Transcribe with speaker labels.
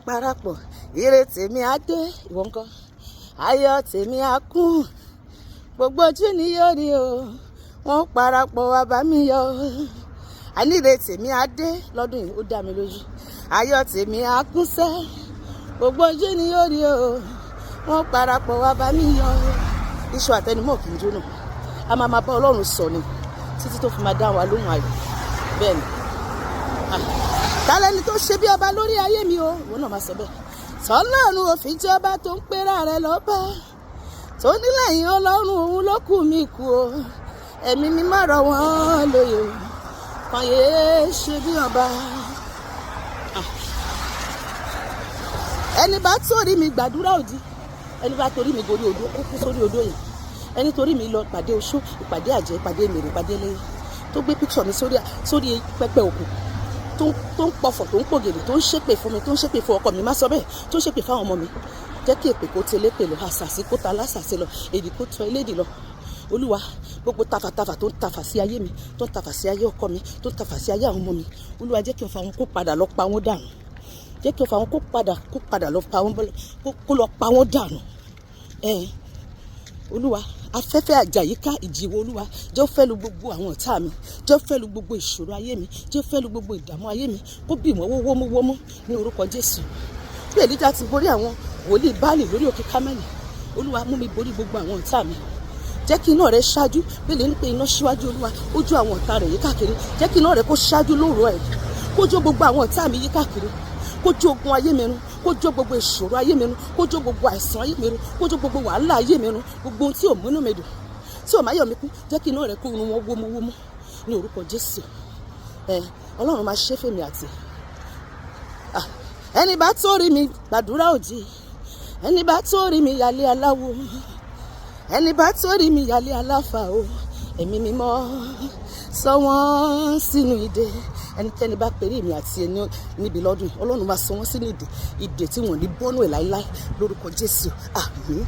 Speaker 1: Parapọ̀, ire tèmi á dé. Ìwọ ńkọ́? Ayọ̀ tèmi á kún, gbogbo ojú ni yóò rí o, wọ́n parapọ̀ wá bá mi yọ̀. Àní ire tèmi á dé lọ́dún yìí, ó dá mi lójú. Ayọ̀ tèmi á kún sẹ́, gbogbo ojú ni yóò rí o, wọ́n parapọ̀ wá bá mi yọ̀. Iṣu àtẹnumọ́ kì í jóná. A máa máa bá Ọlọ́run sọ ni títí tó fi máa dá wa lóhùn ayọ̀. Bẹ́ẹ̀ ni. Tálẹ́ni tó ṣe bí ọba lórí ayé mi o? Ìwọ náà máa sọ bẹ́ẹ̀. Tọ́lọ́run òfin jọba tó ń pera rẹ̀ lọ́ba, tó nílẹ̀yìn Ọlọ́run òun ló kù mí kú o. Ẹ̀mí mi má rọ̀ wọ́n lóye o, kàn yéé ṣe bí ọba. Ẹni bá torí mi gbàdúrà òdì, ẹni bá torí mi gorí odó, ó kú sórí odó yẹn. Ẹni torí mi lọ pàdé oṣó, ìpàdé àjẹ́, ìpàdé mèrè, ìpàdé lẹ́yìn, tó gbé píkṣọ̀ mi sórí pẹpẹ òkú, tó ń pọfọ̀, tó ń pògèdè, tó ń ṣépè fún mi, tó ń ṣépè fún ọkọ mi, má sọ bẹ́ẹ̀, tó ń ṣépè fáwọn ọmọ mi, jẹ́ kí èpè kó telépè lọ, àṣàṣì kó ta lásàṣì lọ, èdè kó tọ elédè lọ. Olúwa, gbogbo tafàtafà tó ń tafà sí ayé mi, tó ń tafà sí ayé ọkọ mi, tó ń tafà sí ayé àwọn ọmọ mi, Olúwa, jẹ́ kí ọfà wọn kó padà lọ pa wọ́n dànù. Jẹ́ kí ọfà wọn kó padà lọ pa wọ́n, kó lọ pa wọ́n dànù. Ẹ Olúwa, afẹ́fẹ́ àjàyíká ìjìwò, Olúwa, jẹ́ ó fẹ́ lu gbogbo àwọn ọ̀tá mi, jẹ́ ó fẹ́ lu gbogbo ìṣòro ayé mi, jẹ́ ó fẹ́ lu gbogbo ìdààmú ayé mi, kó bì wọ́n wómúwómú ní orúkọ Jésù. Bí Èlíjà ti borí àwọn wòlíì Báálì lórí òkè Kámẹ́lì, Olúwa, mú mi borí gbogbo àwọn ọ̀tá mi. Jẹ́ kí iná rẹ ṣáájú. Bẹ́ẹ̀ ní pé iná ṣíwájú Olúwa, ó jó àwọn ọ̀tá rẹ̀ yí káàkiri. Jẹ́ kí iná rẹ kó ṣáájú lóòrọ̀ ẹ̀, kó jó gbogbo àwọn ọ̀tá mi yí káàkiri, kó jó ogun ayé mi run, kó jó gbogbo ìṣòro ayé mi run, kó jó gbogbo àìsàn ayé mi run, kó jó gbogbo wàhálà ayé mi run, gbogbo ohun tí ò múnú mi dùn, tí ò máyọ̀ mi kú. Jẹ́ kí iná rẹ kó run wọn wómúwómú ní orúkọ Jésù. Ẹ Ọlọ́run máa ṣe fèmí àti ẹni bá tó rí mi gbàdúrà òdì, ẹni bá tó rí mi yálé aláwo, ẹni bá tó rí mi yálé aláfà o, Ẹ̀mí Mímọ́, sọ wọ́n sínú ìdè. Ẹnikẹ́ni bá pèrè èmi àti ẹni níbi lọ́dún yìí, Ọlọ́run máa sọ wọ́n sínú ìdè, ìdè tí wọ́n ní bọ́nú ẹ̀ láéláé lórúkọ Jésù. Àmín.